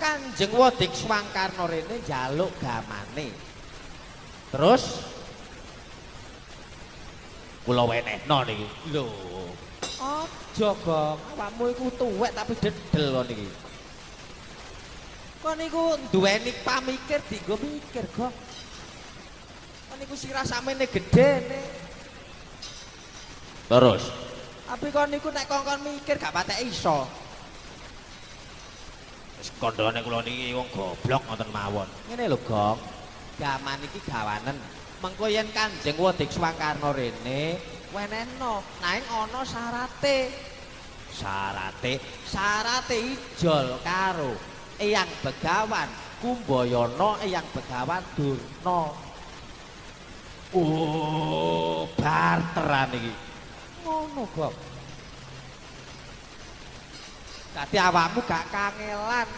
Kanjeng Wadikswangkarna rene njaluk gamane. Terus kula wenehno niki. Lho, aja Gong, awakmu iku tuwek tapi dedel kon niki. Kon niku duweni pamikir dienggo mikir, Gong. Kon niku sirah samene gedene. Terus, tapi kon niku nek kongkon mikir gak patek iso. Wis kandhane kula niki wong goblok ngoten mawon. Ngene lho, Gong. Gaman iki gawanen. Mengko yen Kanjeng Wadikswangkarna rene wenehno, nanging ana syarate. Syarate, syarate ijol karo Eyang Begawan Kumbayana, Eyang Begawan Durna. Oh, barteran iki. Ngono, Gong. Dadi awakmu gak kangelan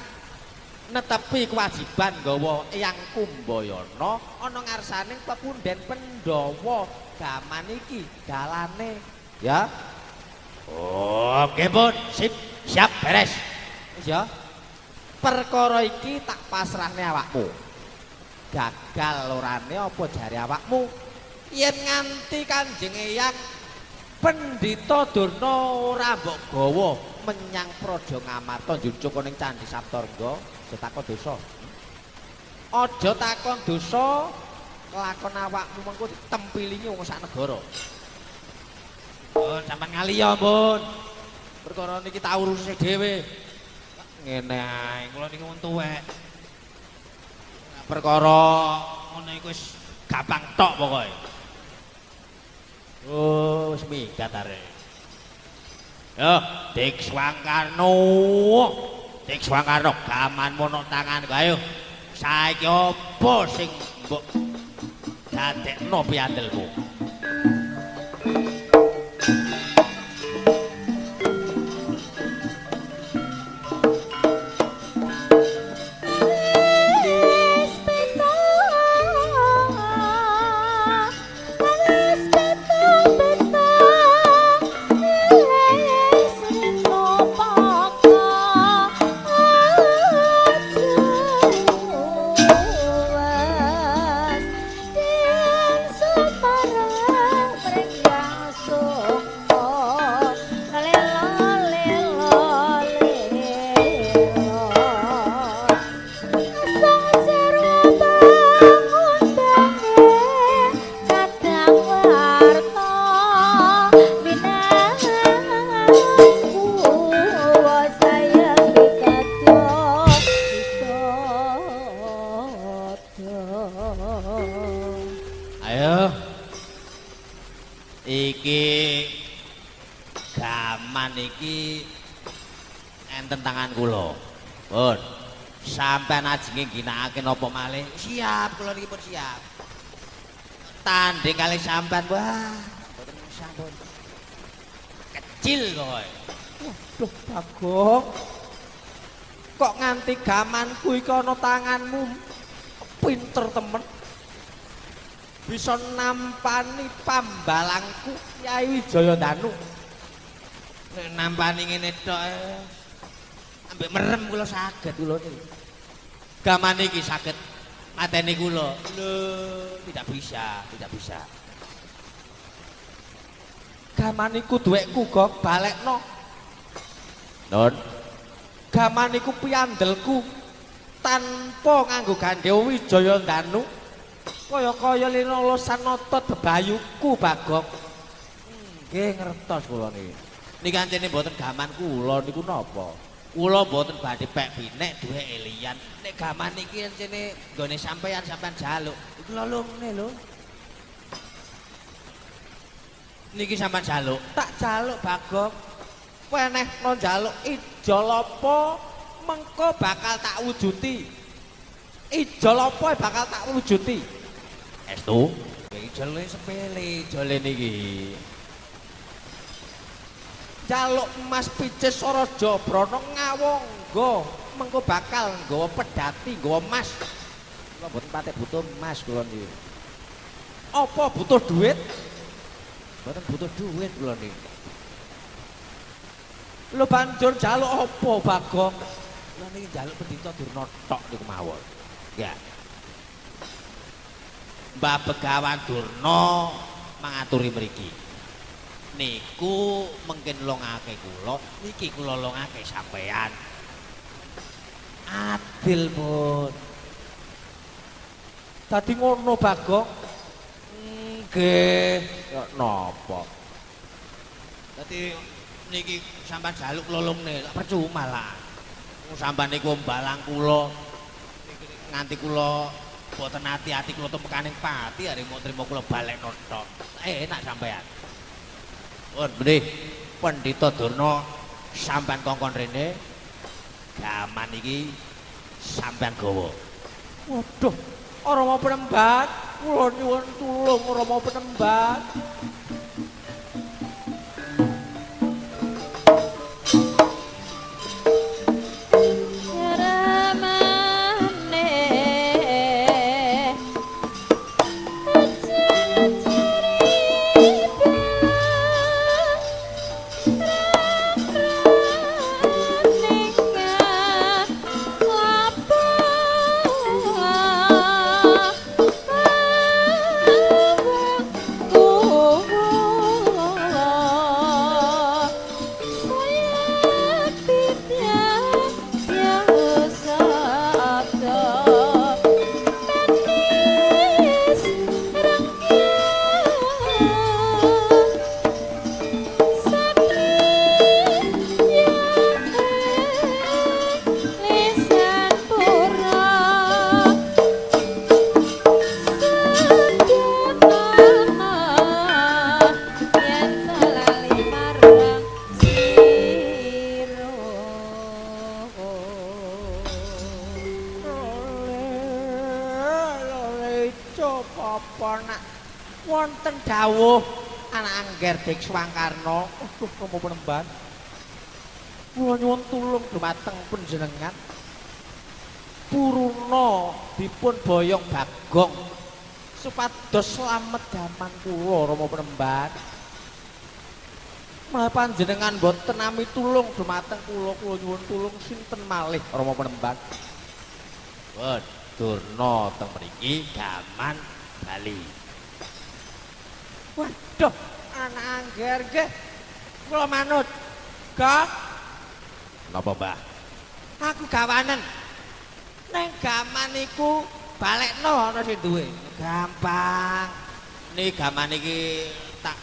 netepi kewajiban nggawa Eyang Kumbayana ana ngarsaning pepunden Pandhawa. Gaman iki dalane, ya. Oke, pun, sip, siap, beres. Ya. Perkara iki tak pasrahne awakmu. Gagal orane apa jare awakmu? Yen nganti Kanjeng Eyang Pendhita Durna ora mbok gawa menyang Praja Ngamarta njujuk ning Candhi Saptarengga, aja takon dosa. Aja takon dosa, kelakon awakmu mengko ditempilingi wong sak negara. Oh, sampean ngaliya, Mbun. Perkara niki tak urusi dhewe. Ngene ae, kula niku wong tuwek. Perkara ngono iku wis gampang tok pokoke. Oh, wis minggat arek. Yo, Dikswangkarna. Dikswangkarna gamanmu nang tanganku. Ayo. Saiki apa sing mbok dadekno piandelmu? Ayo. Iki gaman iki enten tangan kula. Pun. Sampeyan ajenge ngginakake napa malih? Siap, kula niki pun siap. Tanding kalih sampean, wah, mboten sampun. Kecil pokoke. Waduh, Bagong. Kok nganti gamanku iki ana tanganmu? Pinter temen. Bisa nampani pambalangku Kyai Wijayandanu. Nek nampani ngene tok ambek merem kula saged kula niki. Gaman iki saged mateni kula. Lho, tidak bisa, tidak bisa. Gaman iku duwekku, Gong, balekno. Non. Gaman iku piandelku tanpa nganggo gandhewa Wijayandanu. Kaya-kaya linolosan nata bebayuku, Bagong. Nggih, ngertos kula niki. Niki ancene mboten gaman kula niku napa? Kula mboten badhe pek binek duweke liyan. Nek gaman niki ancene nggone sampeyan, sampeyan jaluk. Kula lungne lho. Niki sampeyan jaluk. Tak jaluk, Bagong. Wenehno njaluk ijol apa mengko bakal tak wujuti. Ijol apa bakal tak wujuti. Estu? Ijole sepele, ijole niki. Jaluk emas picis Raja Brana ngawangga, mengko bakal nggawa pedhati, nggawa emas. Kula mboten patek butuh emas kula niki. Apa butuh duit? Mboten butuh duit kula niki. Lho banjur jaluk apa, Bagong? Kula niki njaluk Pendhita Durna tok niku mawon. Ya. Mbah Begawan Durna mangaturi mriki. Niku mungkin longake kula, niki kula longake sampean. Adil pun. Dadi ngono Bagong. Nggih, ya napa? Dadi niki sampean jaluk lolongne, percuma lah. Wong sampean niku mbalang kula niki nganti kula boten ati-ati kula tumekaning pati arep mau trimo kula balekno tok. Enak sampean. Pun benih Pendhita Durna sampean kongkon rene gaman iki sampean gawa. Waduh, ora mau penemban, kula nyuwun tulung ora mau penemban. Wonten dawuh anak angger Dekswangkarna, aduh napa penemban. Kula nyuwun tulung dumateng panjenengan. Puruna dipun boyong Bagong supados slamet gaman kula Rama penemban. Menawi panjenengan boten nami tulung dumateng kula, kula nyuwun tulung sinten malih Rama penemban. Pun Durna teng mriki gaman bali. Waduh, anak angger nggih. Kula manut. Gak. Napa, Mbah? Aku gawanen. Neng gaman iku balekno ana sing duwe. Gampang. Niki gaman iki tak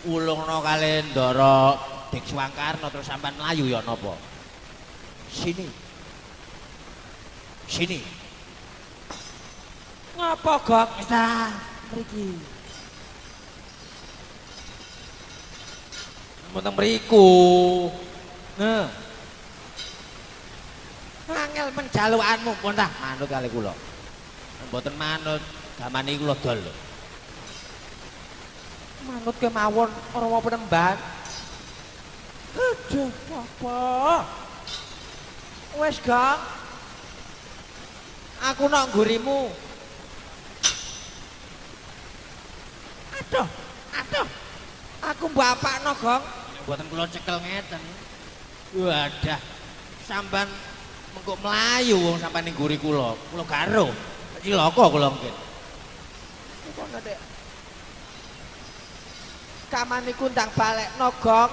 ulungno kali Ndara Dekswangkarna terus sampean mlayu ya napa? Sini. Sini. Ngapa, Gok? Wis ta, mriki. Wonten mriku. Nah. Angel penjalukanmu pun tah manut kali kula. Mboten manut, gaman iki kula dol lho. Manut kemawon ora mau penemban. Aduh, apa? Wes, Gong. Aku nok nggurimu. Aduh, aduh. Aku bapakno, Gong. Mboten kula cekel ngeten. Wadah, sampean mengko mlayu wong sampean ning ngguri kula. Kula garo. Cilaka kula mungkin. Kono, Dek. Gaman niku ndang balekno, Gong.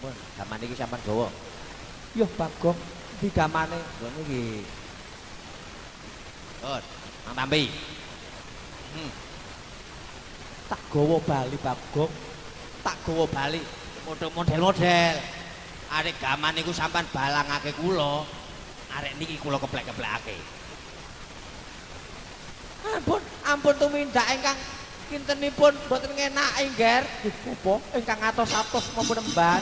Pun, gaman iki sampean gawa. Yo, Bagong, ndi gamane? Lho niki. Pun, mang tampi. Tak gawa bali Bagong, tak gawa bali model-model. Arek gaman niku sampean balangake kula, arek niki kula keplek-keplekake. Ampun, ampun tumindak ingkang kintenipun mboten ngenaki, Ngger. Napa ingkang atos-atos maupun emban.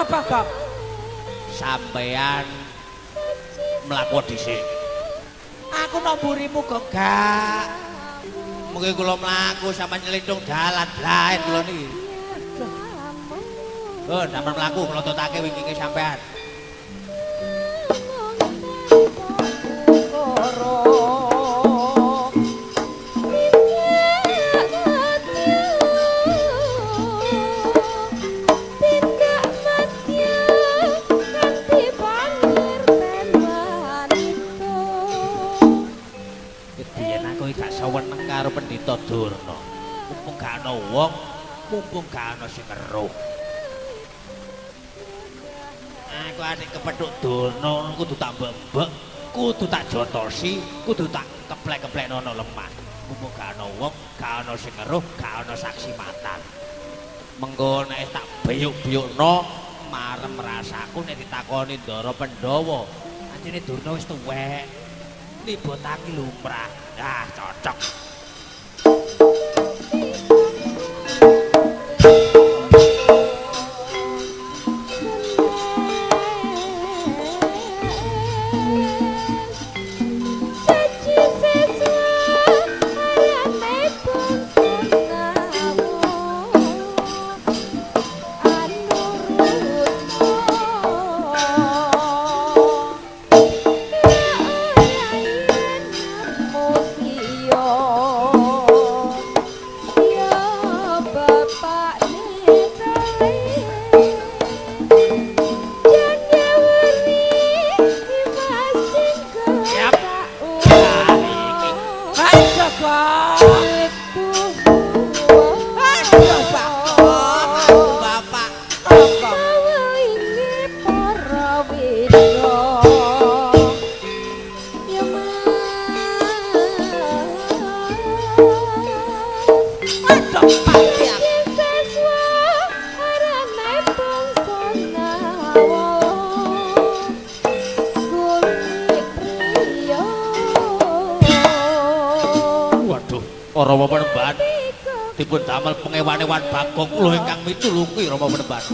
Apa, Kak? Sampean mlaku dhisik. Aku nang mburimu kok gak. Mungkin kula mlaku sampean nyelintung dalan blaen kula niki. Oh, sampean mlaku mlototake wingkinge sampean. Durna. Mumpung gak ana wong, mumpung gak ana sing ngeruh. Aku atik kepethuk Durna kudu tak mbek-mbek, kudu tak jotosi, kudu tak keplek-keplekno ana lemah. Mumpung gak ana wong, gak ana sing ngeruh, gak ana saksi mata. Mengko nek tak beyuk-beyukno marem rasaku nek ditakoni Ndara Pandhawa. Ancene Durna wis tuwek. Libotangi lumrah. Ah, cocok. Rama Panembahan dipun damel pengewan-ewan Bagong kula ingkang mitulungi Rama Panembahan.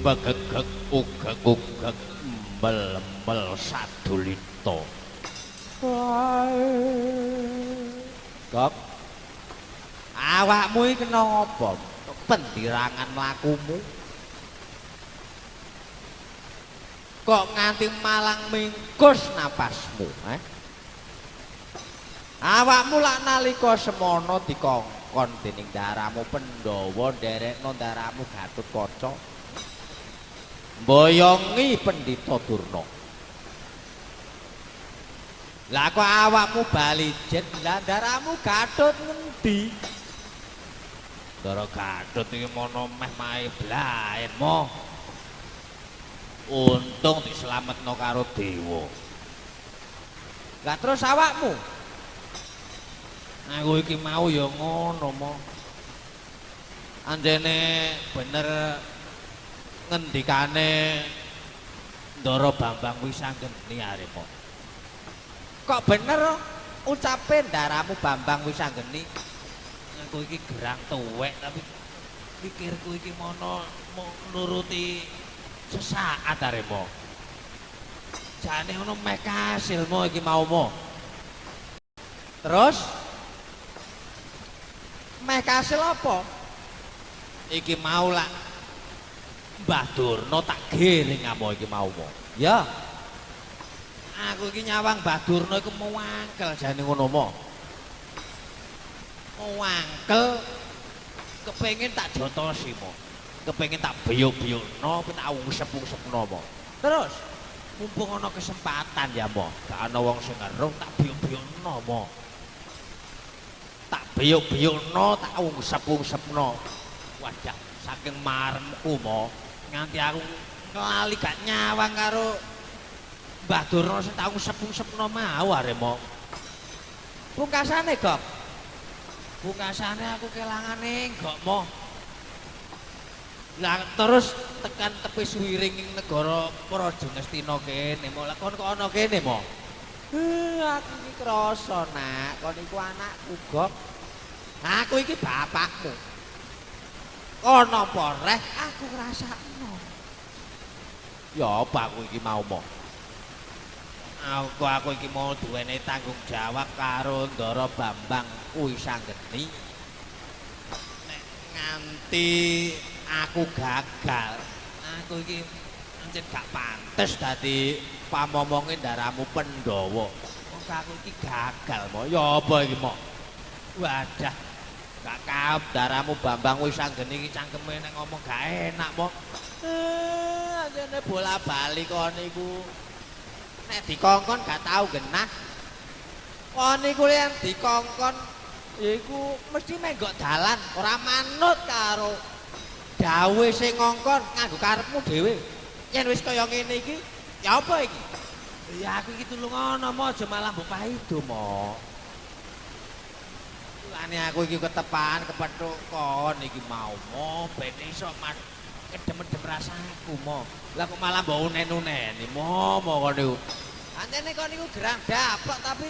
Begegeg ugeg-ugeg mbel-mbel sadulita. Gok. Awakmu iki kena apa? Pendirangan mlakumu. Kok nganti malang mingkus napasmu, eh? Awakmu lak nalika semono dikongkon dening daramu Pandhawa nderekno daramu Gatotkaca. Mboyongi Pendhita Durna. Lah kok awakmu bali jet, lah daramu Gatot ngendi? Ndara Gatot iki mono meh mae blaen mo. Untung dislametno karo dewa. Lah terus awakmu? Aku iki mau ya ngono mo. Anjene bener ngendikane Ndara Bambang Wisanggeni arep mo. Kok bener ucape ndaramu Bambang Wisanggeni? Aku iki gerang tuwek tapi pikirku iki mono nuruti sesaat arep mo. Jane ngono meh kasil mo iki mau mo. Terus meh kasil apa? Iki mau lak Mbah Durna tak giring amo iki mau mo. Ya. Aku iki nyawang Mbah Durna iku muangkel jane ngono mo. Muangkel kepengin tak jotosi mo. Kepengin tak biyuk-biyukno, tak ungsep-ungsepno mo. Terus mumpung ana kesempatan ya mo, gak ana wong sing ngeruh tak biyuk-biyukno mo. Tak biyuk-biyukno, tak ungsep-ungsepno. Wadah saking maremku mo, nganti aku nglali gak nyawang karo Mbah Durna sing tak ungsep-ungsepno mau arep mo. Pungkasane, Gok. Pungkasane aku kelangane enggak mo. Lah terus tekan tepi suwiring ing negara Praja Ngastina kene mo. Lah kon kok ana kene mo? Aku iki krasa, Nak, kon iku anakku, Gok. Aku iki bapakmu. Kon apa reh aku ngrasakno. Ya apa aku iki mau mo? Aku iki mau duweni tanggung jawab karo Ndara Bambang Wisanggeni. Nek nganti aku gagal, aku iki ancen gak pantes dadi pamomonge ndaramu Pandhawa. Wong aku iki gagal mo. Ya apa iki mo? Wadah, gak kaop ndaramu Bambang Wisanggeni iki cangkeme nek ngomong gak enak mo. Ancene bola-bali kon iku. Nek dikongkon gak tau genah. Kon iku yen dikongkon yaiku mesti menggok dalan, ora manut karo dawuhe sing ngongkon nganggo karepmu dhewe. Yen wis kaya ngene iki, ya apa iki? Ya aku iki tulungono mo, aja malah mbok paido mo. Mulane aku iki ketepan kepethuk kon iki mau mo ben iso kedem-edem rasaku mo. Lah kok malah mbok unen-uneni mo mo kon niku. Ancene kon niku gerang daplok tapi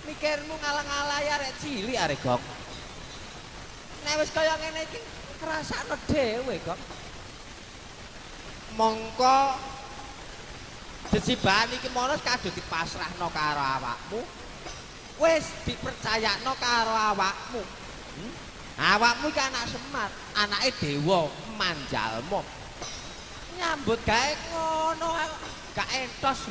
mikirmu ngalang-alai arek cilik arek Gok. Nek wis kaya ngene iki ngrasakno dhewe Gok. Mongko jejibahan iki mono kadung dipasrahno karo awakmu. Wis dipercayakno karo awakmu. Awakmu iki anak Semar, anake dewa Manjalma. Nyambut gawe ngono gak entos.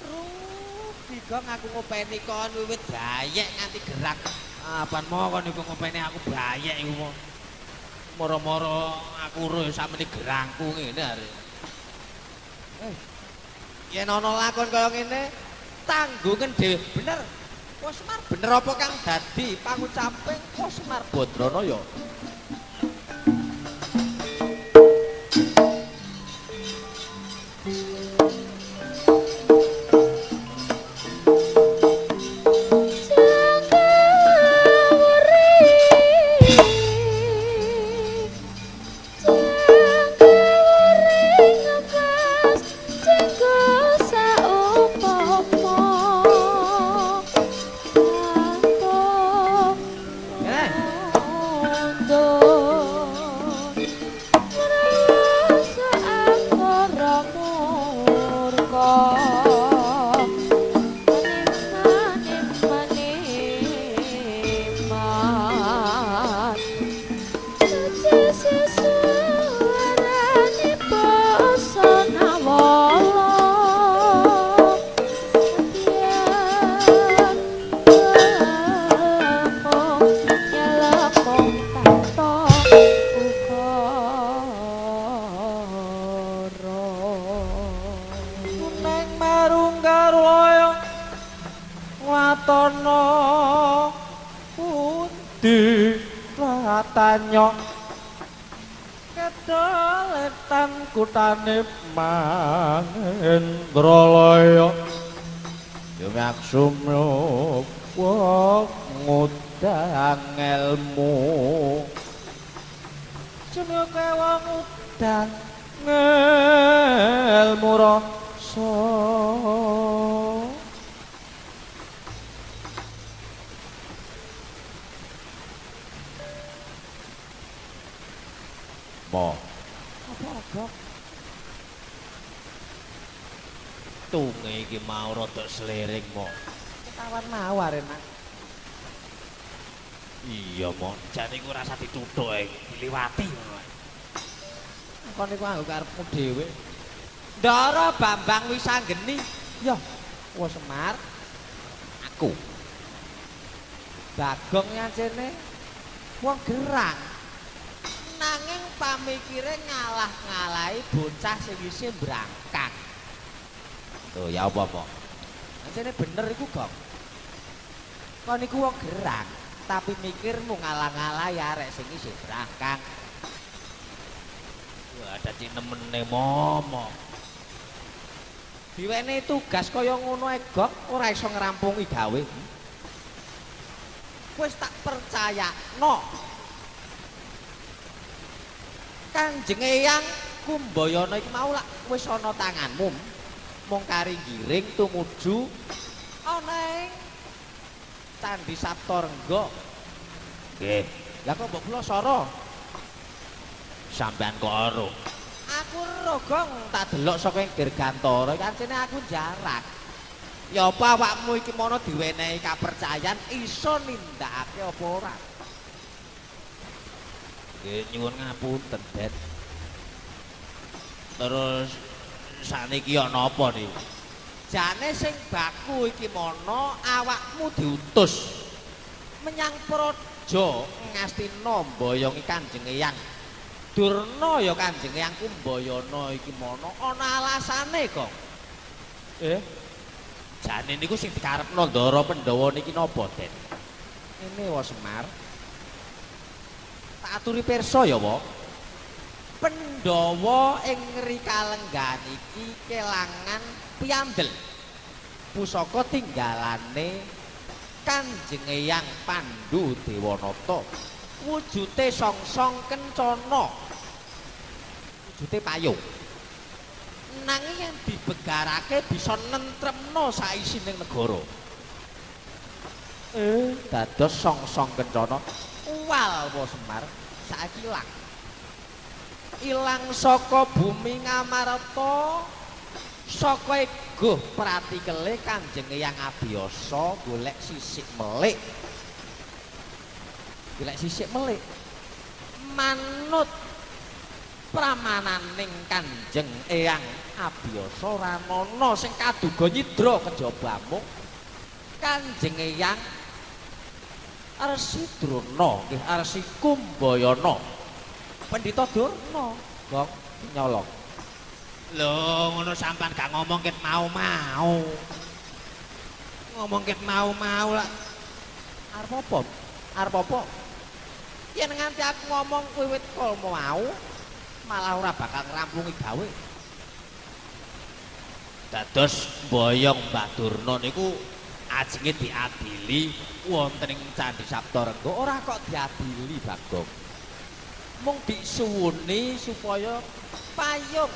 Rugi Gong aku ngopeni kon wiwit bayek nganti gerak. Apan mo kon iku ngopeni aku bayek iku mo. Moro-moro aku ro sakmene gerangku ngene arek. Yen ana lakon kaya ngene tanggungan dhewe bener. Wah Semar bener apa kang dadi pangucaping Wah Semar Badrana ya. Rasa aku romo. budi ratanya kedoletan kutane Mahendralaya yumak sumyuk ngudang ilmu sumyuk wong ngudang ilmu rasa. Mo apa gok tunge iki mau rada seliring mo ketawan mawar enak. Iya mo jane iku rasa dituthuk ae diliwati ngono ae. Engko niku anggo karepmu dhewe. Ndara Bambang Wisanggeni yo wah Semar aku Bagong ngancene wong gerang nanging pamikire ngalah-ngalahi bocah sing isih brangkang. Tuh ya apa po? Ancene bener iku, Gong. Kon niku wong gerang, tapi mikirmu ngalah-ngalahi arek sing isih brangkang. Wah, dadi nemene momo. Diwenehi tugas kaya ngono ae, Gong, ora iso ngrampungi gawe. Wis tak percayakno. Kanjeng Eyang Kumbayana iki mau lak wis ana tanganmu mung kari ngiring tumuju ana ing Candhi Saptarengga. Nggih. Lah kok mbok kula sara? Sampean kok ero? Aku ero, Gong, tak delok saka ing Dirgantara iki ancene aku jarak. Ya apa awakmu iki mono diwenehi kapercayan iso nindakake apa ora? Nggih nyuwun ngapunten, Det. Terus sakniki ana apa niku? Jane sing baku iki mono awakmu diutus menyang praja Ngastina mboyongi Kanjeng Eyang Durna ya Kanjeng Eyang Kumbayana iki mono ana alasane, Gong. Jane niku sing dikarepno Ndara Pandhawa niki napa, Det? Ngene wae Semar. Tak aturi pirsa ya, Wak. Pandhawa ing Rikalenggan iki kelangan piyandel. Pusaka tinggalane Kanjeng Eyang Pandu Dewanata. Wujute songsong kencana. Wujute payung. Nanging yen dibegarake bisa nentremno saisining negara. Dados songsong kencana. Uwal wa Semar saiki ilang. Ilang saka bumi Ngamarta saka eguh pratikele Kanjeng Eyang Abiyasa golek sisik melik. Golek sisik melik. Manut pramananing Kanjeng Eyang Abiyasa ora ana sing kaduga nyidra kejaba mung Kanjeng Eyang Resi Drona nggih Resi Kumbayana. Pendhita Durna, Gong, nyolong. Lho, ngono sampean gak ngomong ket mau-mau. Ngomong ket mau-mau lak arep apa? Arep apa? Yen nganti aku ngomong wiwit kol mau, malah ora bakal ngrampungi gawe. Dados mboyong Mbah Durna niku ajenge diadili wonten ing Candhi Saptarengga. Ora kok diadili, Bagong. Mung disuwuni supaya payung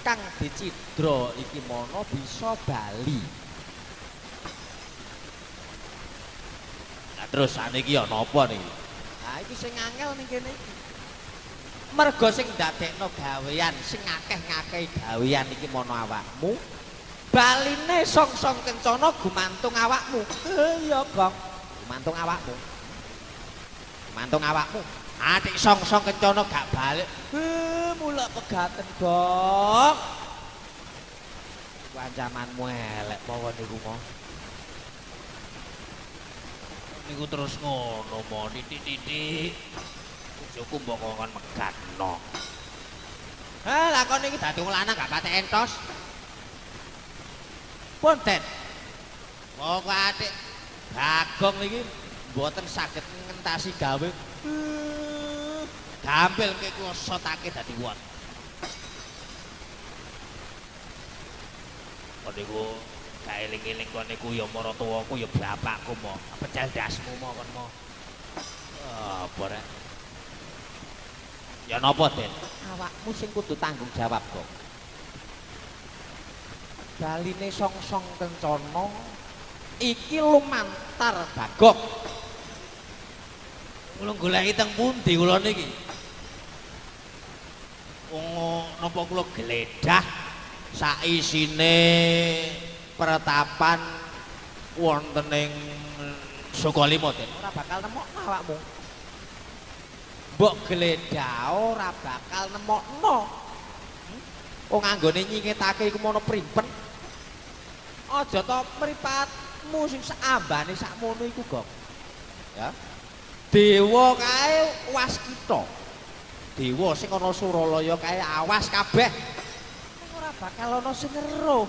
kang dicidra iki mono bisa bali. Lah terus saniki ana apa niki? Ha iki sing angel ning kene iki. Merga sing ndadekno gawean, sing akeh-ngakehi gawean iki mono awakmu. Baline songsong kencana gumantung awakmu. Iya, Gong. Gumantung awakmu. Gumantung awakmu. Adik songsong kencana gak balik. Mulak pegaten, Gong. Iku ancamanmu elek apa niku mo? Niku terus ngono mo, titik-titik. Bojoku mbok kongkon megatno. Ha, lah kon iki dadi wong lanang gak patek entos. Pun, Den. Pokoke atik Bagong iki Mboten saged ngentasi gawe. Gampil ke kula sotake dadi wot. Kon niku gak eling-eling kon niku ya maratuwaku ya bapakku mo. Pecel dasmu mo kon mo. Apa rek? Ya napa, Den? Awakmu sing kudu tanggung jawab kok. Baline song-song kencana iki lumantar Bagong. Kula goleki teng pundi kula niki? Wong napa kula geledah saisine pertapan wonten ing Sukalima, Den. Ora bakal nemokno awakmu. Mbok geledah ora bakal nemokno. Wong anggone nyingetake iku mono primpen. Aja to mripatmu sing saambane sakmono iku, Gong. Ya. Dewa kae waskita. Dewa sing ana Suralaya kae awas kabeh. Ning ora bakal ana sing eruh.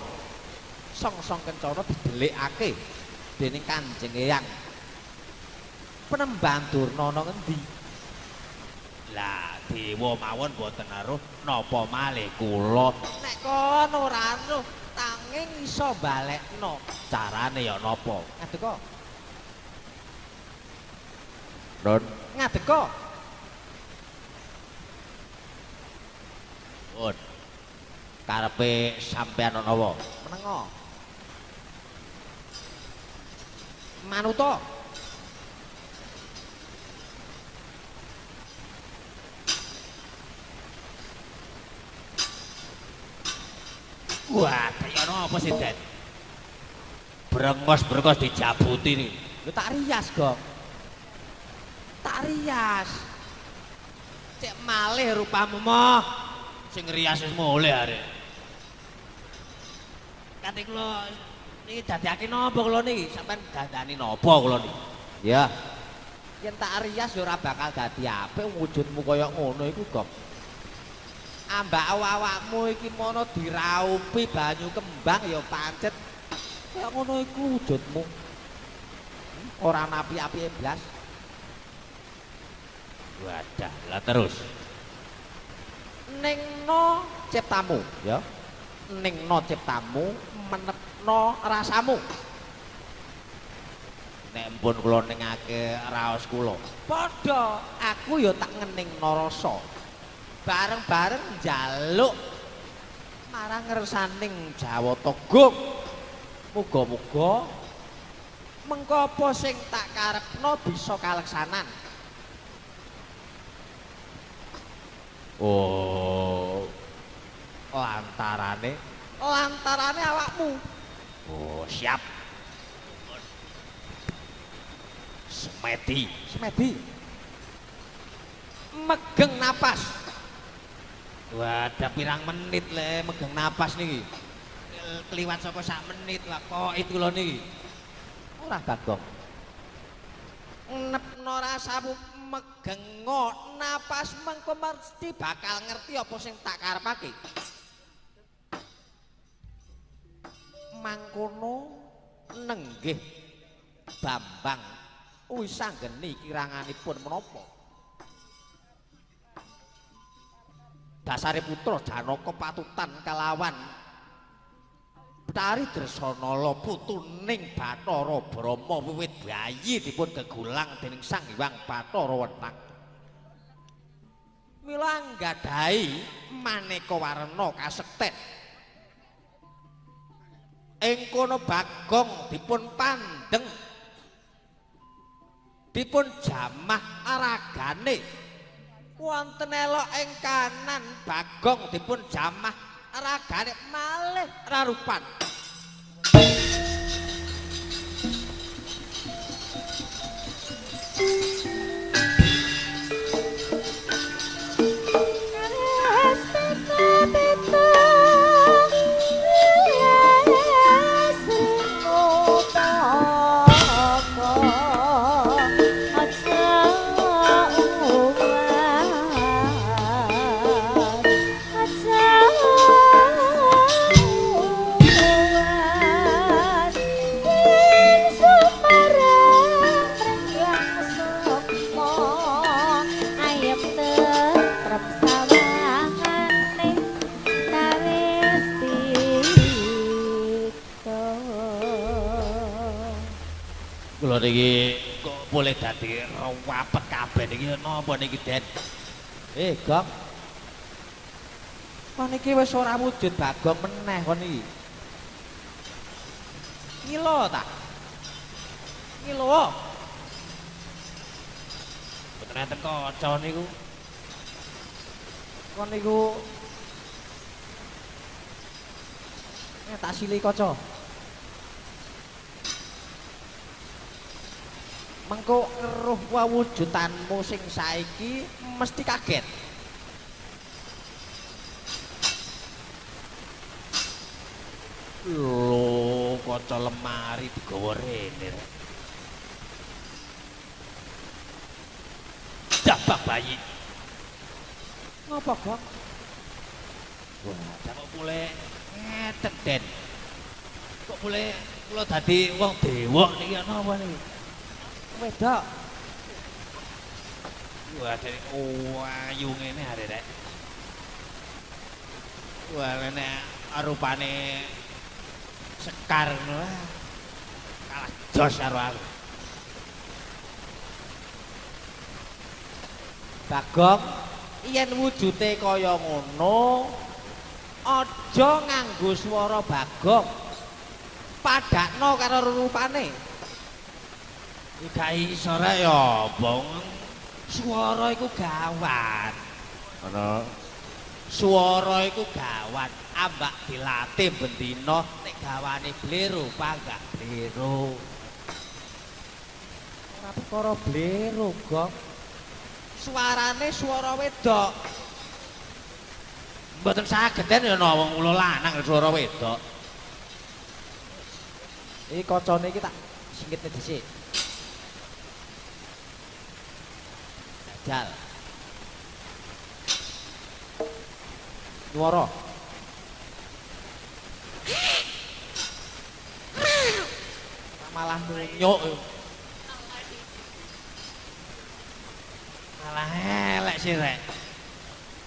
Song-song kencana didelikake dening Kanjeng Eyang. Penemban Durna ana ngendi? Lah, dewa mawon mboten eruh napa malih kula. Nek kon ora eruh tanging iso balekno. Carane ya napa? Ngadeka. Ron. Ngadeka. Pun. Karepe sampean ana apa? Menengo. Manuta. Wah, kaya apa sih, Den? Brengos-brengos dijabuti nih. Lho tak rias, Gong. Tak rias. Cek malih rupamu moh. Sing rias wis mulih arek. Kate kula niki dadekake napa kula niki? Sampeyan dandani napa kula niki? Ya. Yen tak rias ya ora bakal dadi apik wujudmu kaya ngono iku, Gong. Ambak awakmu iki mono diraupi banyu kembang ya pancet kaya ngono iku wujudmu. Ora api-apike blas. Wadah, lah terus. Ningno ciptamu ya. Ningno ciptamu, menepno rasamu. Nek mpun kula ningake raos kula. Padha, aku ya tak ngeningno rasa. Bareng-bareng njaluk marang ngersaning Jawata Gong. Muga-muga mengko apa sing tak karepno bisa kaleksanan. Oh, lantarane awakmu. Oh, siap. Semedi, semedi. Megeng napas. Wadah pirang menit le megeng napas niki. Kliwat saka sak menit lah kok itu lho niki. Ora Bagong. Nepno rasamu megengo napas mengko mesti bakal ngerti apa sing tak karepake. Mangkono nenggih Bambang wisanggeni kiranganipun menapa? Dasare putra Janaka patutan kalawan Betari Dresanala putuning Bathara Brahma wiwit bayi dipun gegulang dening Sang Hyang Bathara Wenang. Mila anggadhahi maneka warna kasekten. Ing kono Bagong dipun pandheng, dipun jamah ragane. Wonten elok ing kanan Bagong dipun jamah ragane malih rarupan. niki kok boleh dadi rawapet kabeh niki napa niki, Den? Gong. Kon iki wis ora wujud Bagong meneh kon iki. Ngilo ta? Ngilo. Mboten enten kaca niku. Kon niku tak silih kaca. Mengko ngeruh wewujudanmu sing saiki mesti kaget. Lho, kaca lemari digawa rene. Jabak bayi. Ngopo, Gong? Wah, kok boleh ngeten, Den. Kok boleh kula dadi wong dewok niki ana apa niki? Wedok. Wah, dene ayu ngene arek rek. Wah, nek rupane sekar ngono kalah jos karo aku. Bagong, yen wujude kaya ngono aja nganggo swara Bagong. Padakno karo rupane. Gak iso rek ya, Bang. Swara iku gawan. Ngono. Swara iku gawan, ambak dilatih bendina nek gawane blero panggah blero. Ora perkara blero, Gong. Suarane swara wedok. Mboten saged den ya wong kula lanang swara wedok. Iki kacane iki tak singkitne dhisik. Jajal. Nyuara. Malah munyuk. Malah elek sih rek.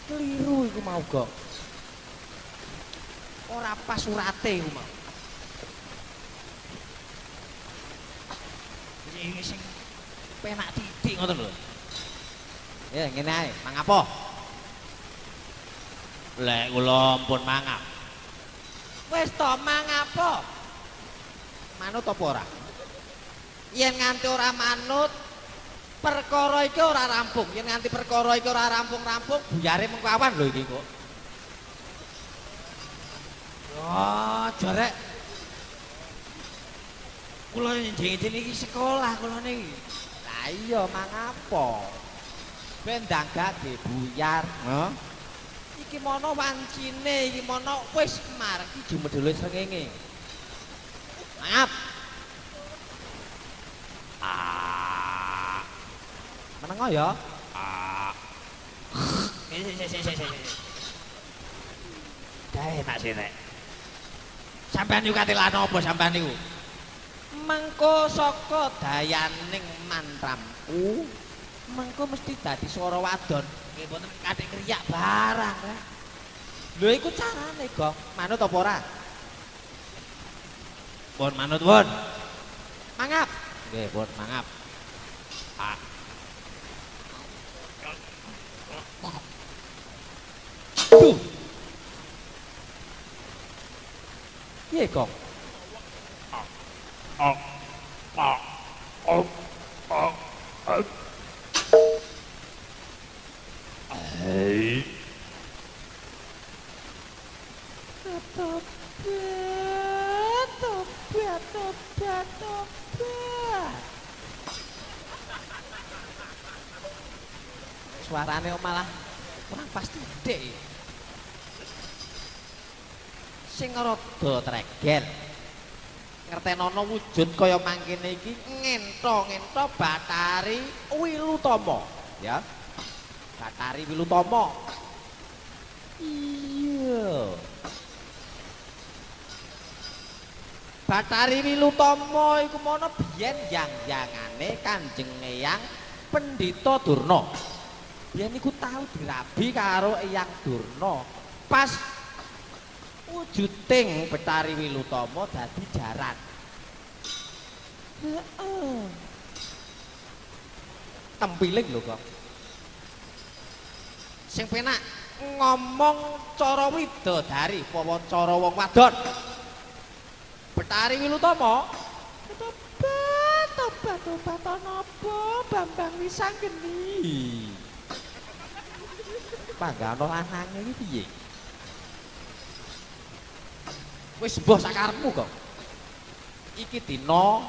Keliru iku mau, Gong. Ora pas urate iku mau. Iki sing penak titik ngoten lho. Ya ngene ae, mangapo? Lek kula ampun mangap. Wis to mangapo? Manut apa ora? Yen nganti ora manut, perkara iki ora rampung. Yen nganti perkara iki ora rampung-rampung, buyare mengko awan lho iki kok. Oh, jorek. Kula njing-njing iki sekolah kula niki. Lah iya mangapo? Ben ndang gak buyar, heh. Iki mono wancine, iki mono wis margi jumedhule srengenge. Maaf. Ah. Menengo ya. Ah. Sik. Dae enak sih rek. Sampeyan niku kate lan apa sampeyan niku? Mengko saka dayaning mantramku, mengko mesti dadi swara wadon. Nggih mboten kathik kriyak barang, Rek. Lho iku carane, Gong. Manut apa ora? Pun manut, pun. Mangap. Nggih, pun mangap. Ah. Duh. Piye, Gong? Hei. Tobat, tobat, tobat, tobat. Suarane malah kurang pasti dek. Sing rada tregel. Ngertenono wujud kaya mangkene iki ngento-ngento Bathari Wilutama, ya. Bathari Wilutama. Iya. Bathari Wilutama iku mono biyen yang-yangane Kanjeng Eyang Pendhita Durna. Biyen iku tau dirabi karo Eyang Durna. Pas wujuding Bathari Wilutama dadi jaran. Heeh. Tempiling lho kok. Sing penak ngomong cara widodari apa cara wong wadon. Betari Wilutama. Tobat, tobat, tobat ana apa Bambang Wisanggeni. Panggah ana lanange iki piye? Wis mbuh sakarepmu kok. Iki dina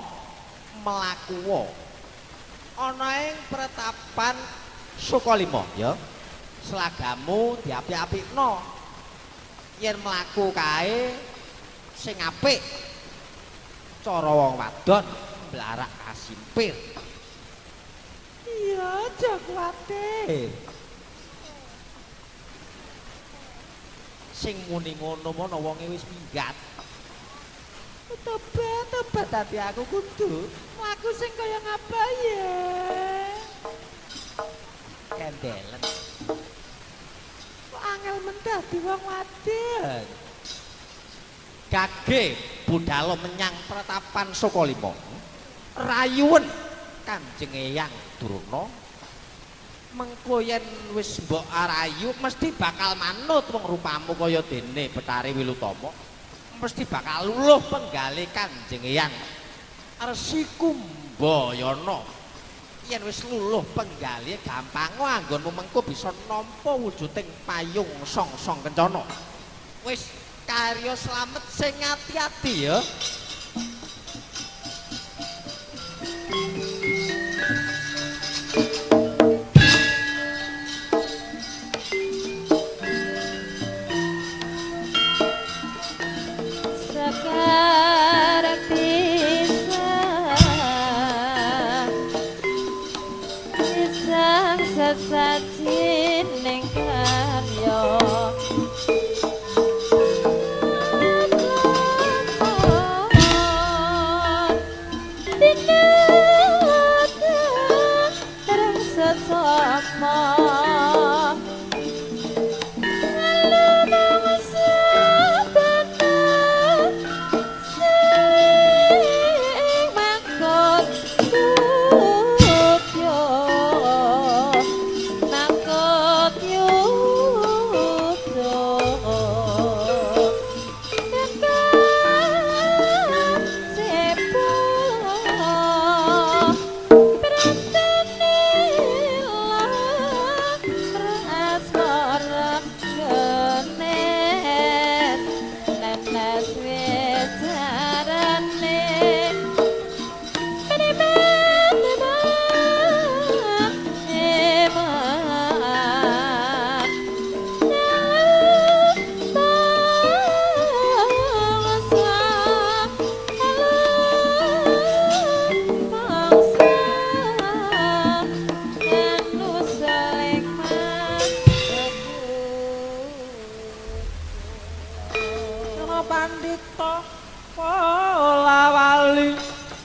mlakuwa ana ing pretapan Sukalima ya. Selagamu diapik-apikno. Yen mlaku kae sing apik. Cara wong wadon mblarak kasimpir. Iya, aja kuwatir. Sing muni ngono mono wonge wis minggat. Tobat, tobat dadi aku kudu mlaku sing kaya ngapa ya. Kendelen. Kok angel men dadi wong wadon. Gage budhalo menyang pretapan Sukalima. Rayuwen Kanjeng Eyang Durna. Mengko yen wis mbok rayu mesti bakal manut wong rupamu kaya dene Betari Wilutama. Mesti bakal luluh penggale Kanjeng Eyang Resi Kumbayana. Yen wis luluh penggale gampang anggonmu mengko bisa nampa wujuding payung song-song kencana. Wis karya slamet sing ati-ati ya. Sesajining karya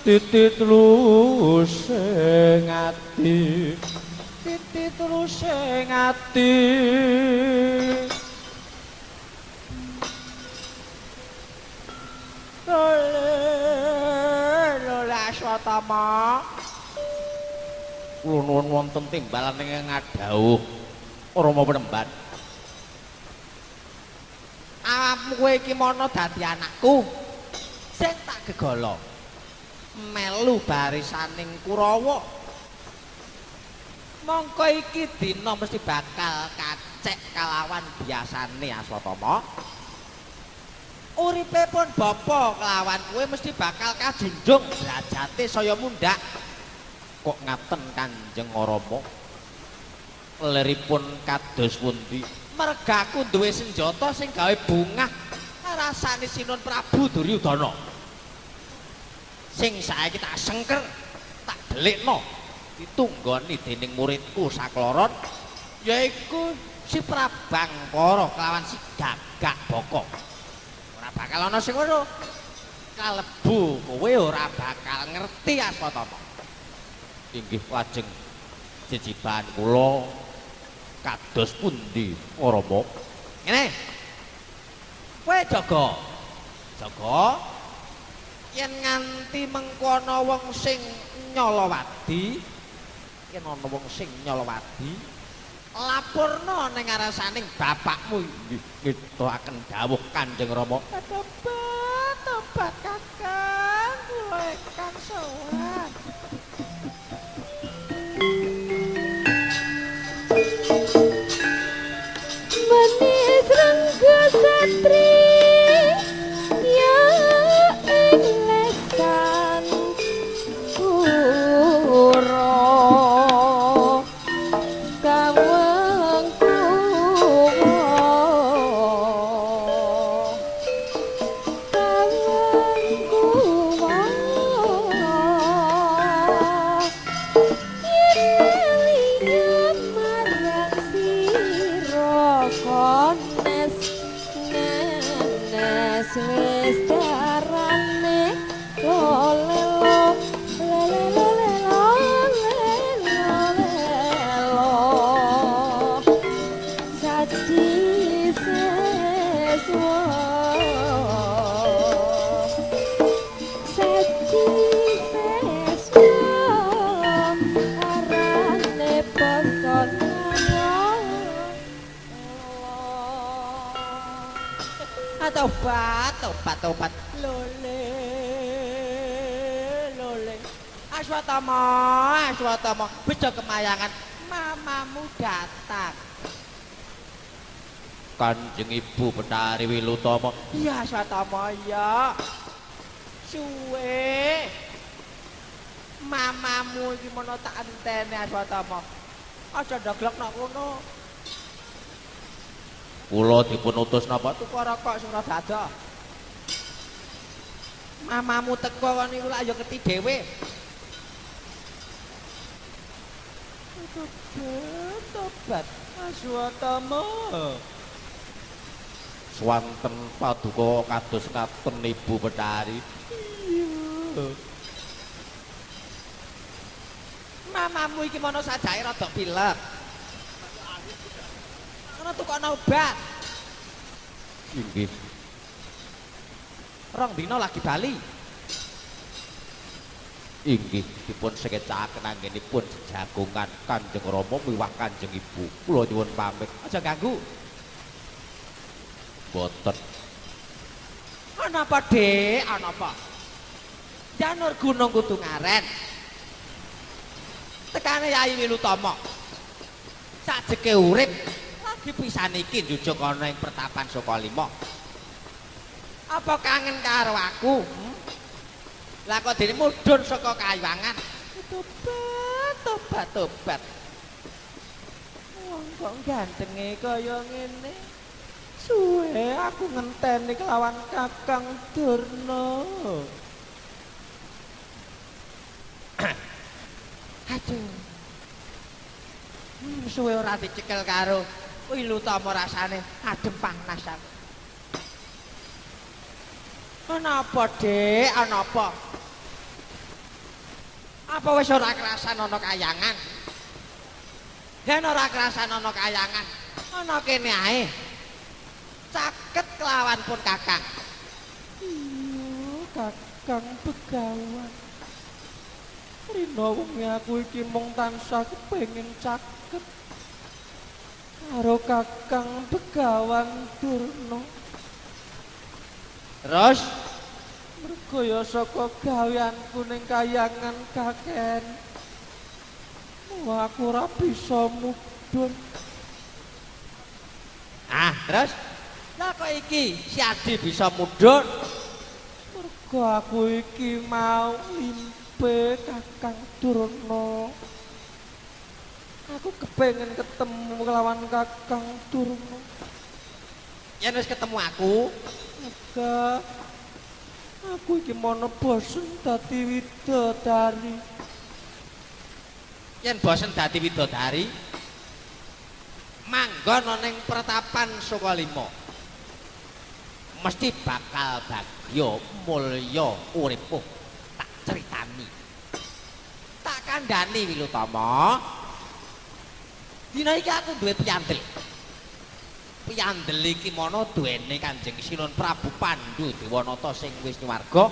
Titit lusing ati, titit lusing ati. Lole Aswatama. Kula nuwun wonten timbalan ingkang ngadhawuh Rama Penemban. Awakmu kowe iki mono dadi anakku sing tak gegala. Melu barisaning Kurawa. Mongko iki dina mesti bakal kacek kalawan biasane Aswatama. Uripe pun bapa kelawan kowe mesti bakal kajunjung derajate saya mundhak. Kok ngaten Kanjeng Rama? Leripun kados pundi? Mergaku duwe senjata sing gawe bungah rasane Sinun Prabu Duryudana. Sing saiki tak sengker, tak delikno ditunggoni dening muridku sakloron yaiku si Prabangkara kelawan si Gagak Baka. Ora bakal ana sing ngono. Kalebu kowe ora bakal ngerti Aswatama. Inggih lajeng jejibahan kula kados pundi Rama? Ngene. Kowe jaga. Jaga yen nganti mengko ana wong sing nyolowadi Yen ana wong sing nyolowadi, laporno ning ngaresaning bapakmu. Nggih, ngetokaken dawuh Kanjeng Rama. Tobat, tobat Kakang, kula ingkang sowan. Manis renggo satri ya ing lesan pura kaweng kuwa kaweng kuwa yen marang sira kones nenes wis darane lolelo lelelo lelelo lelo saji seswa saji seswa arane basa Tobat, tobat, tobat. Lole, lole. Aswatama, Aswatama, bejo kemayangan. Mamamu datang. Kanjeng Ibu Betari Wilutama. Iya, Aswatama, iya. Suwe. Mamamu iki mono tak enteni Aswatama. Aja ndoglok nok kono. Kula dipun utus napa tuku rokok sing rada adoh. Mamamu teko kon niku lak ya ngerti dhewe. Tobat, tobat, Aswatama. Swanten paduka kados ngaten Ibu Betari. Iya. Mamamu iki mono sajake rada pilek. Ana tukokno obat. Inggih. Rong dina lagi bali. Inggih, dipun sekecakaken anggenipun jejagongan Kanjeng Rama miwah Kanjeng Ibu. Kula nyuwun pamit. Aja ganggu. Boten. Ana apa, Dik? Ana apa? Janur Gunung Kudu Ngaren. Tekane Yai Wilutama. Sajeke urip lagi pisan iki njujuk ana ing pertapan Sukalima. Apa kangen karo aku? Lah kok dene mudhun saka kayuwangan. Tobat, tobat, tobat. Wong kok gantenge kaya ngene. Suwe aku ngenteni kelawan Kakang Durna. Aduh. Suwe ora dicekel karo Wilutama rasane adem panas aku. Ana apa, Dik? Ana apa? Apa wis ora kerasan ana kayangan? Yen ora kerasan ana kayangan, ana kene ae. Caket kelawan pun Kakang. Iya, Kakang Begawan. Rina wengi aku iki mung tansah kepengin caket karo Kakang Begawan Durna. Terus mergo ya saka gaweanku ning kayangan kaken. Wah, aku ora bisa mudhun. Ah, terus lah kok iki si Adi bisa mudhun? Mergo aku iki mau limpe Kakang Durna. Aku kepengen ketemu kelawan Kakang Durna. Yen wis ketemu aku, enggak. Aku iki mono bosen dadi widodari. Yen bosen dadi widodari, manggon ana ning pertapan Sukalima. Mesti bakal bagya mulya uripmu. Tak critani. Tak kandhani Wilutama. Dina iki aku duwe piyandel. Piyandel iki mono duwene Kanjeng Sinuhun Prabu Pandu Dewanata sing wis nyuwarga.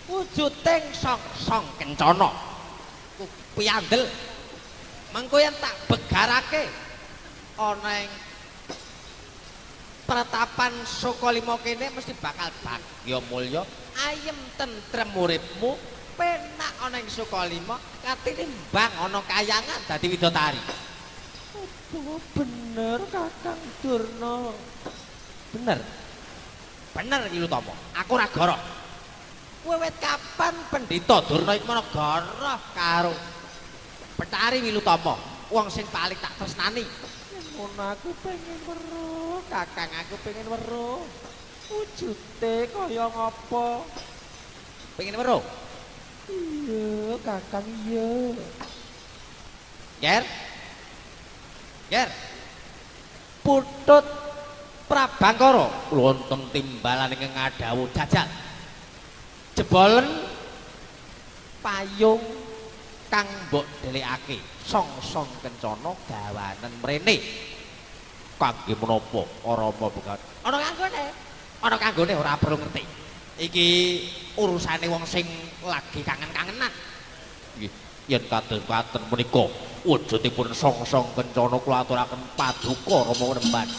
Wujuding song-song kencana. Ku piyandel. Mengko yen tak begarake ana ing pratapan Sukalima kene mesti bakal bagya mulya, ayem tentrem uripmu, penak ana ing Sukalima, katinimbang ana kayangan dadi widodari. Apa bener Kakang Durna? Bener. Bener iki Lutama. Aku ora goroh. Kowe wit kapan Pendhita Durna iki mono goroh karo Betari Wilutama, wong sing paling tak tresnani. Ngono aku pengen weruh, Kakang, aku pengen weruh. Wujute kaya ngapa? Pengen weruh? Iya, Kakang, iya. Ger. Ger. Putut Prabangkara wonten timbalan ingkang ngadhawuh jajal. Jebolen payung kang mbok dhelekake songsong kencana gawanen mrene. Kangge menapa Rama Begawan? Ana kanggone. Ana kanggone ora perlu ngerti. Iki urusane wong sing lagi kangen-kangenan. Nggih, yen kados-katen menika wujudipun songsong kencana kula aturaken paduka Rama Penemban.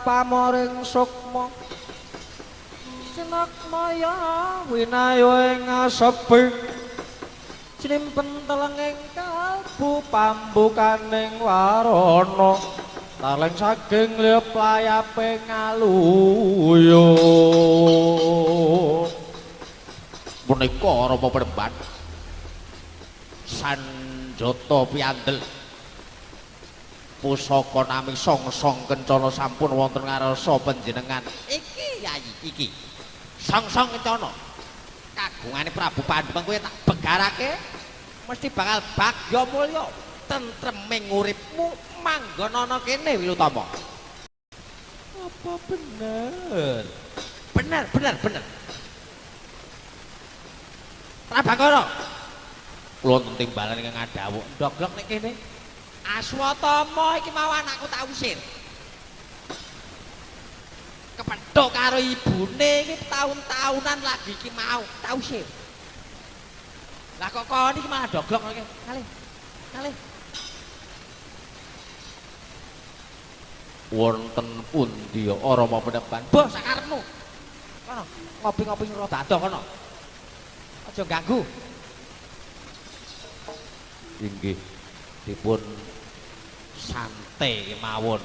Pamoring sukma Cinakmaya winayo ing asepi cinimpen telenging kalbu pambukaning warana taleng saking liyep layape ngaluyo. Menika Rama Penemban sanjata piyandel pusaka nami songsong kencana sampun wonten ngarsa panjenengan. Iki Yayi, iki songsong kencana kagungane Prabu Pandu kowe tak begarake mesti bakal bagya mulya tentreming uripmu manggon ana kene Wilutama. Apa bener? Bener, bener, bener. Prabangkara kula wonten timbalan ingkang ngadhawuh ndoglok nek kene. Aswatama iki mau anakku tak usir. Kepethuk karo ibune iki taun-taunan lagi iki mau tak usir. Lah kok kon iki malah doglok iki. Kalih. Kalih. Wonten pundi Rama Penemban? Mbah sakarepmu. Kono ngopi-ngopi rada adoh kono. Aja ganggu. Inggih. Dipun santai kemawon.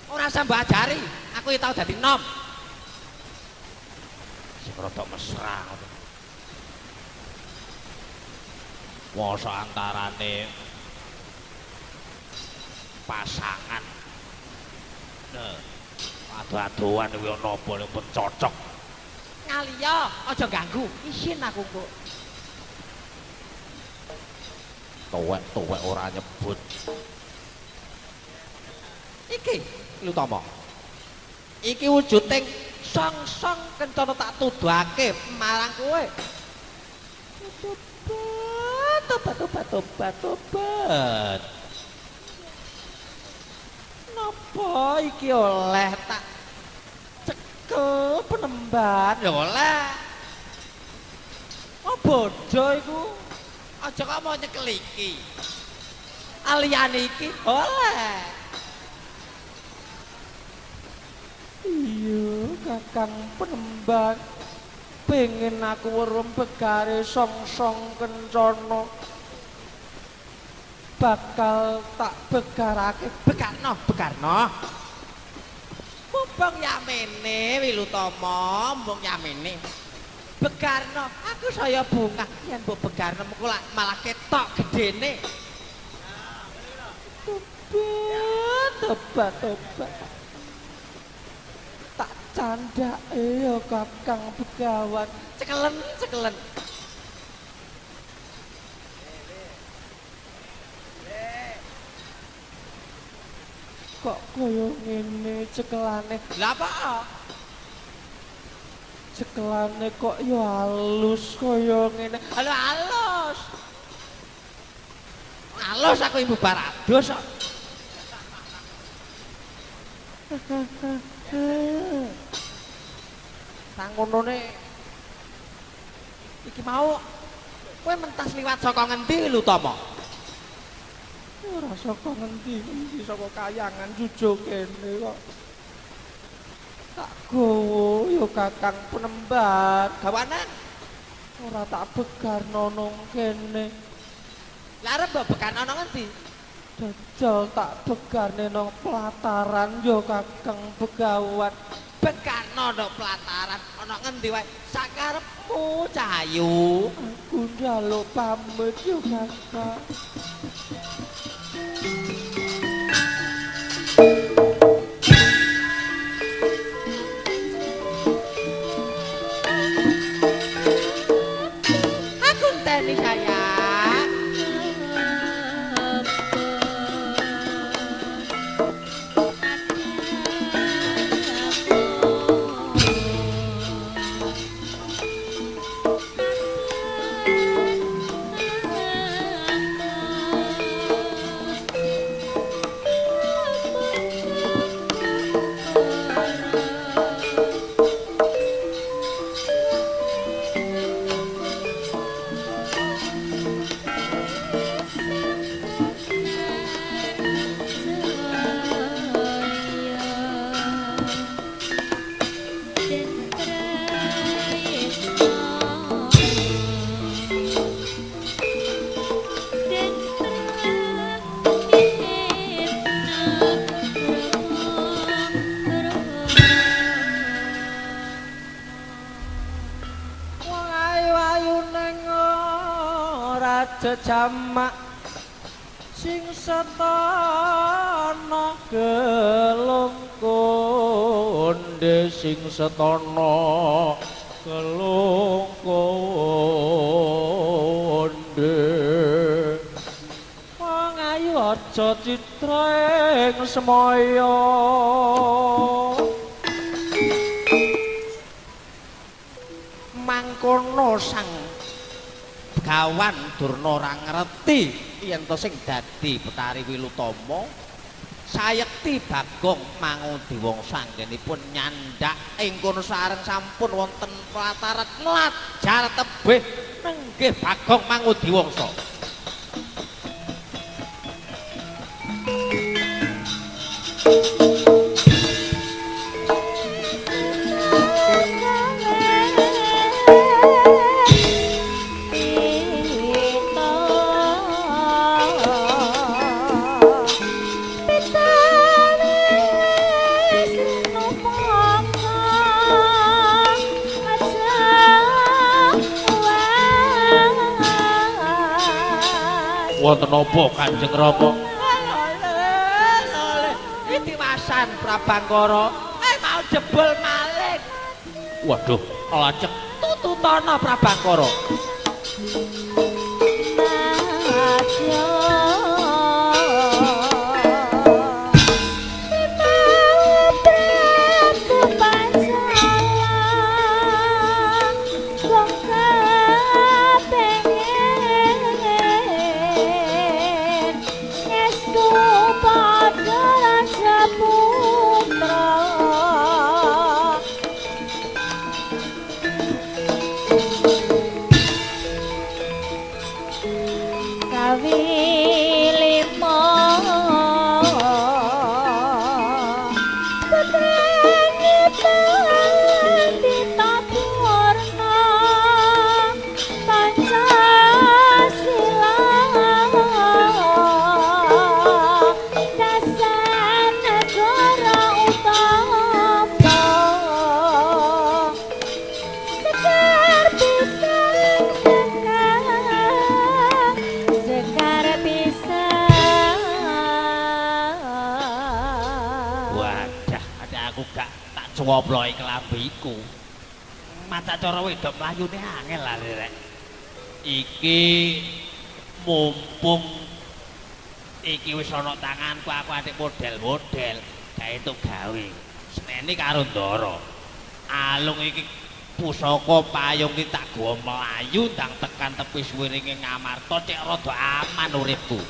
Ora usah mbok ajari, aku ya tau dadi nom. Sing rada mesra ngono. Mosok antarane pasangan. Nah, adu-aduan kuwi ana apa pun cocok. Ngaliya, aja ganggu, isin aku kok. Tuwek-tuwek ora nyebut. Iki Lutama. Iki wujuding songsong kencana tak tuduhake marang kowe. Tobat, tobat, tobat, tobat, tobat. Napa iki oleh tak cekel Penemban? Ya oleh. Oh bodoh iku. Aja kok mau nyekel iki. Aliyane iki oleh. Iya, Kakang Penemban. Pengen aku weruh begare songsong kencana. Bakal tak begarake. Begarno, begarno. Mbong yamene Wilutama, mbong yamene. Begarno, aku saya bungah yen mbok begarno mengko malah ketok gedene. Tobat, tobat, tobat. Tak candhake ya Kakang Begawan. Cekelen, cekelen. Kok kaya ngene cekelane? Lah apa? Cekelane kok ya halus kaya ngene. Halo halus. Halus aku ibu barados kok. Nang ngonone iki mau kowe mentas liwat saka ngendi Lutama? Ora saka ngendi-endi, saka kayangan jujuk kene kok. Tak gowo ya Kakang Penemban. Gawanan ora tak begarno nang kene. Lah arep mbok begarno nang ngendi? Jajal tak begarne nang pelataran ya Kakang Begawan. Begarno nang pelataran ana ngendi wae sakarepmu Cahayu. Aku njaluk pamit ya Kakang. Aku enteni sayang. Jamak sing setana gelung konde sing setana gelung konde wong ayu aja citra ing semaya. Mangkono sang Begawan Durna ora ngerti yen to sing dadi Betari Wilutama sayekti Bagong Mangudiwangsa anggenipun nyandak ing kono sareng sampun wonten pelataran nglajar tebih nenggih Bagong Mangudiwangsa. Wonten napa Kanjeng Rama? Lho, iki diwasan Prabangkara. Mau jebul maling. Waduh, lajeng tututana Prabangkara. ngoploki kelambiku. Maca cara wedok mlayune angel lah rek. Iki mumpung iki wis ana tanganku, aku atik model-model gawe entuk gawe. Seneni karo Ndara. Alung iki pusaka payung iki tak gawa mlayu ndang tekan tepi suwiringe Ngamarta cek rada aman uripku.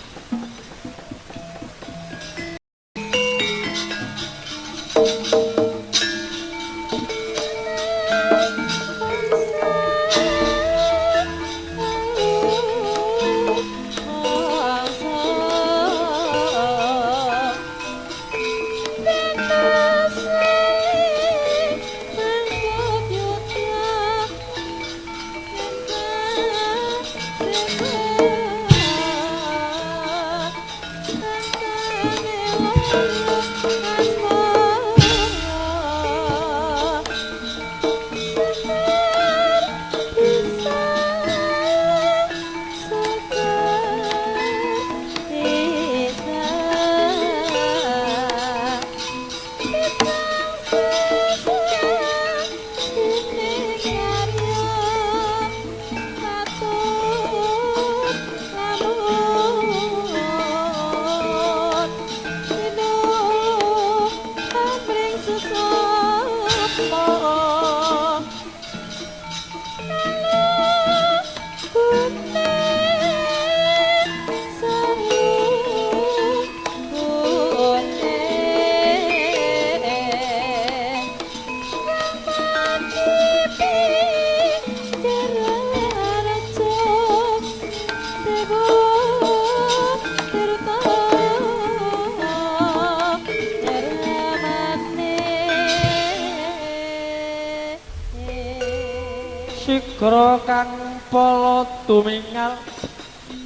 Sigra kang pala tumingal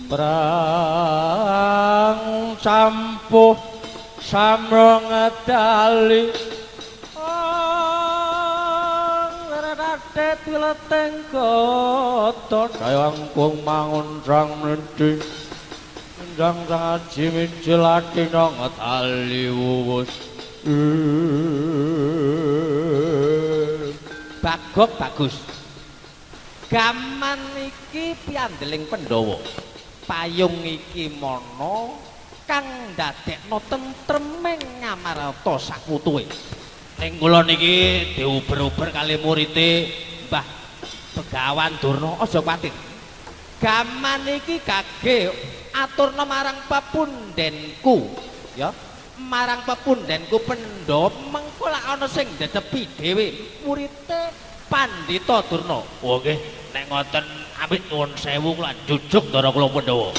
prang campuh samrong dali ong wileteng katon dayangkung mangun sang mlenti njang sang aji mijil atina ngetali wuwus. Bagok bagus. Gaman iki piandeling Pandhawa. Payung iki mono kang ndadekno tentreming Ngamarta sakutuhe. Ning kula niki diuber-uber kali murite Mbah Begawan Durna, aja kuwatir. Gaman iki kage aturna marang pepundenku, ya. Marang pepundenku Pandhawa mengko lak ana sing ndedepi dhewe murite Pandhita Durna. Oh nggih, nek ngoten amit nuwun sewu kula jujuk ndara kula Pandhawa.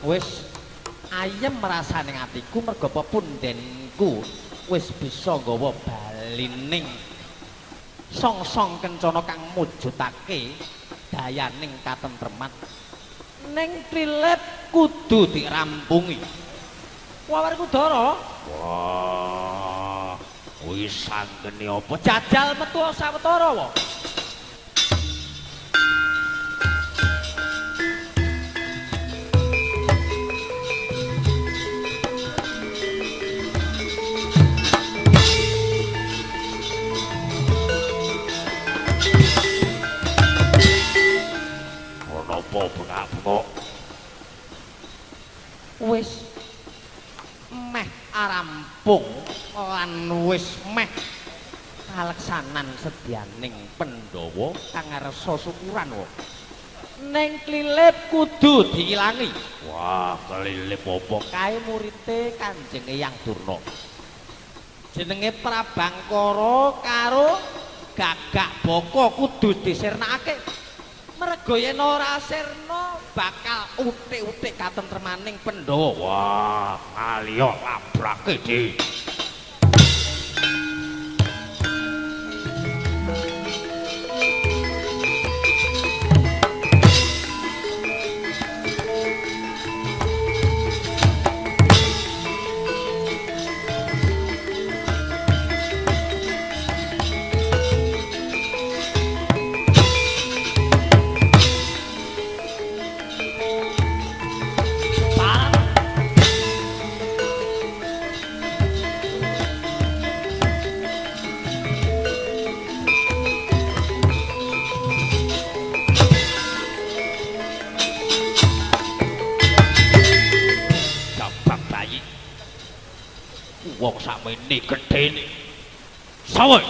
Wis ayem rasane atiku merga pepundenku wis bisa nggawa balining songsong kencana kang mujudake dayaning katentreman. Ning trilep kudu dirampungi. Wawarku Dara. Wah, wis anggene apa jajal metu sawetara wa. Bengak-bengok wis meh arampung lan wis meh kaleksanan sedyaning Pandhawa kang ngarsa syukuran wa. Ning klilip kudu diilangi. Wah, klilip apa kae murite Kanjeng Eyang Durna. Jenenge Prabangkara karo Gagak Baka kudu disirnakake. Merga yen ora sirna bakal utik-utik katentremaning Pandhawa. Wah, ngaliya labrake, Dik. Wong sakmene gedhene. Sawe.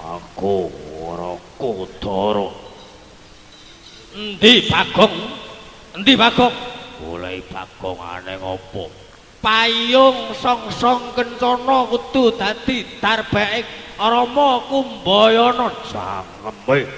Aku ora Kudara. Endi Bagong? Endi Bagong? Golek Bagongane ngopo? Payung songsong kencana kudu dadi darbeke Rama Kumbayana. Cangkeme.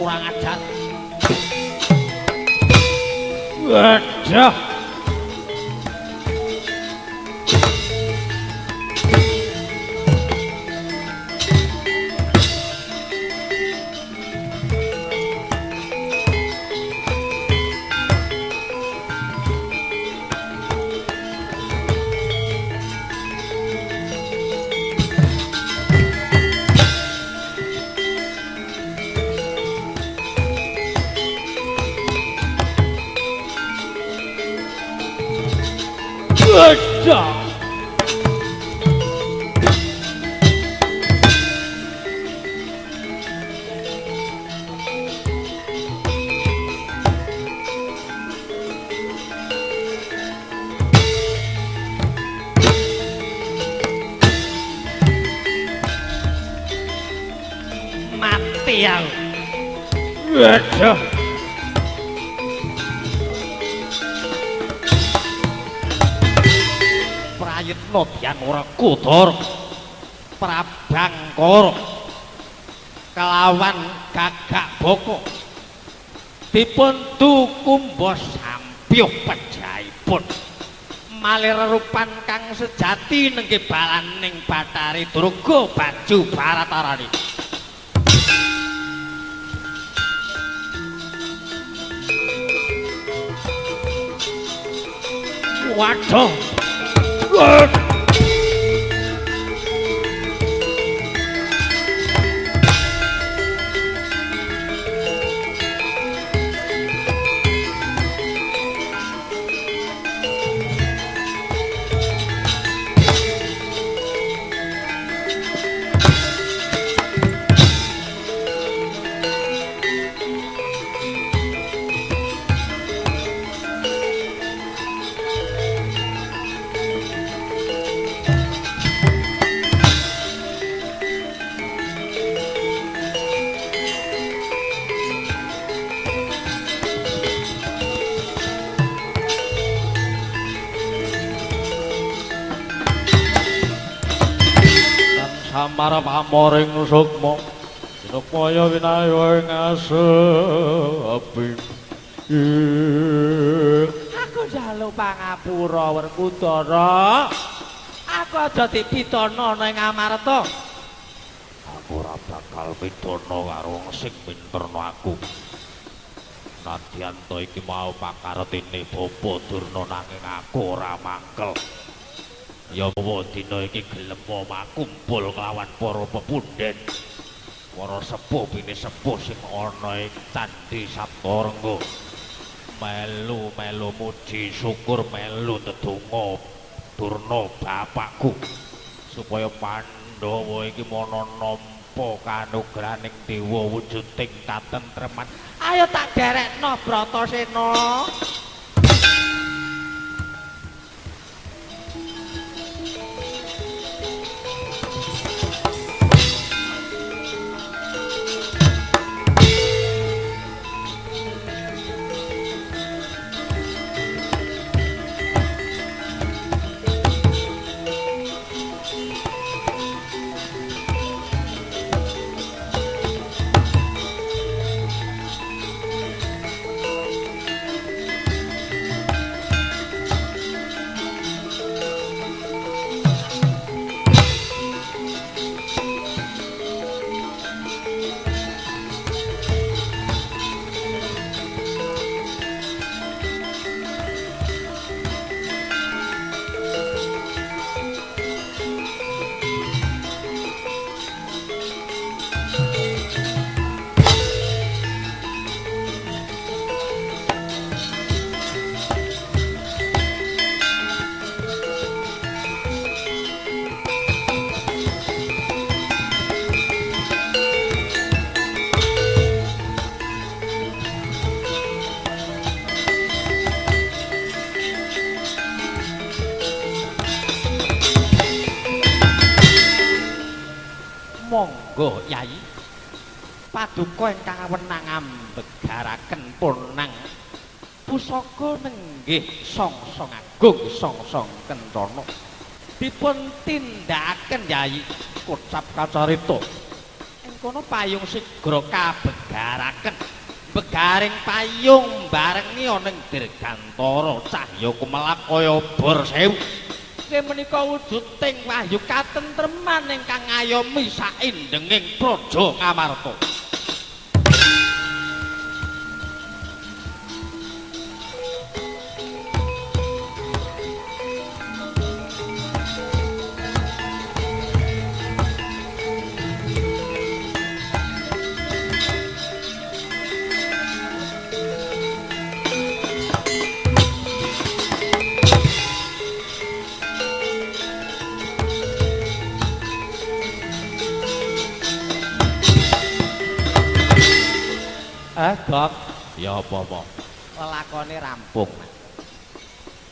Kurang ajar. Wadah. Wadah. Mati aku. Wadah. Prayitna biyen ora Kudara Prabangkara kelawan Gagak Baka dipun dukumba sampyuh pejahipun malih rerupan kang sejati nenggih balaning Bathari Durga baju Baratarani. Waduh. Samara pamoring sukma sinupaya winaya ing asepi. Aku njaluk pangapura Werkudara. Aku aja dipidana ana ing Amarta. Aku ora bakal pidana karo wong sing pinterno aku. Nadyan to iki mau pakartine Bapa Durna nanging aku ora mangkel. Ya apa dina iki gelem makumpul kelawan para pepunden. Para sepuh pinisepuh sing ana ing Candhi Saptarengga. Melu-melu muji syukur melu ndedonga Durna bapakku supaya Pandhawa iki mono nampa kanugrahaning dewa wujuding katentreman. Ayo tak derekno Bratasena. Monggo Yai, paduka ingkang wenang ambegaraken ponang pusaka nenggih songsong agung songsong kencana dipun tindakaken Yai. Kocap kacarita ing kono payung sigra kabegaraken begaring payung barengi ana ing dirgantara cahya kumelap kaya bor sewu. Menika wujuding wahyu katentreman ingkang ngayomi saindenging praja Ngamarta. Gok, ya apa-apa. Lelakone rampung.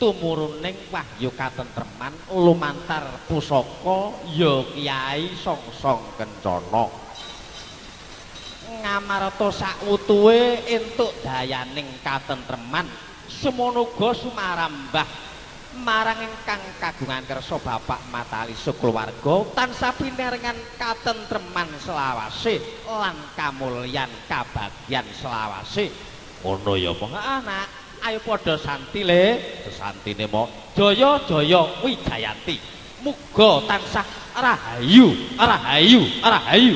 Tumuruning wahyu katentreman lumantar pusaka ya Kyai Songsong Kencana. Ngamarta sakwutuhe entuk dayaning katentreman semono uga sumarambah marang ingkang kagungan kersa Bapak Matali sakeluarga tansah pinerengan katentreman selawase lan kamulyan kabagyan selawase. Ngono ya apa? Heeh, Nak. Ayo padha santi le. Sesantine mo. Jaya jaya Wijayanti. Muga tansah rahayu, rahayu, rahayu.